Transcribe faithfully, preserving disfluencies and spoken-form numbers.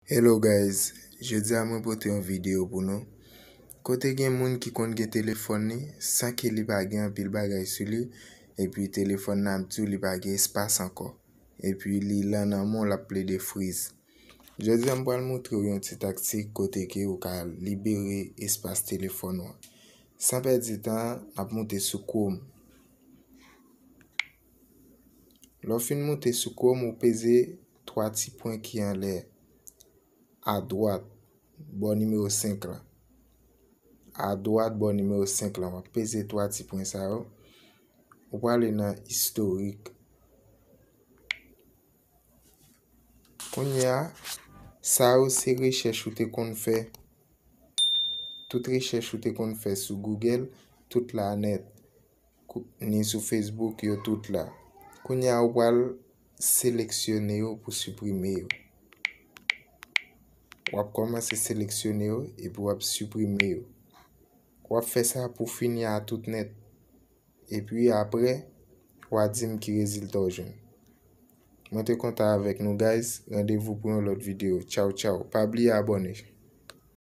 Hello guys, jodi a mwen pote yon videyo pou nou. Kote gen moun ki konn gen telefòn li, san ke li pa gen anpil bagay sou li, epi telefòn nan ap di w li pa gen espas ankò. Epi li lan nan men w, l ap plede friz. Jodi a m pral montre w yon ti taktik kote ke ou ka libere espas telefòn ou an. San pèdi tan, n ap monte sou Chrome. Lè w fin monte sou Chrome, ou peze twa ti pwen ki anlè, adwat, bò nimewo senk lan. Adwat, bò nimewo senk lan, w ap peze twa ti pwen sa yo. Ou prale nan istorik. Kounye a, sa yo se rechèch ou te konn fè. Tout rechèch ou te konn fè sou Google, tout la nèt. Kou-, ni sou Facebook, yo tout la. Kounye a, ou pral seleksyone yo pou siprime yo. W ap kòmanse seleksyone yo, epi w ap siprime yo. W ap fè sa pou fini a tout nèt. Epi apre, w a di m ki rezilta w jwenn. Mwen te kontan avèk nou, guys. Randevou pou yon lòt videyo. Tchaw, tchaw. Pa bliye abòne.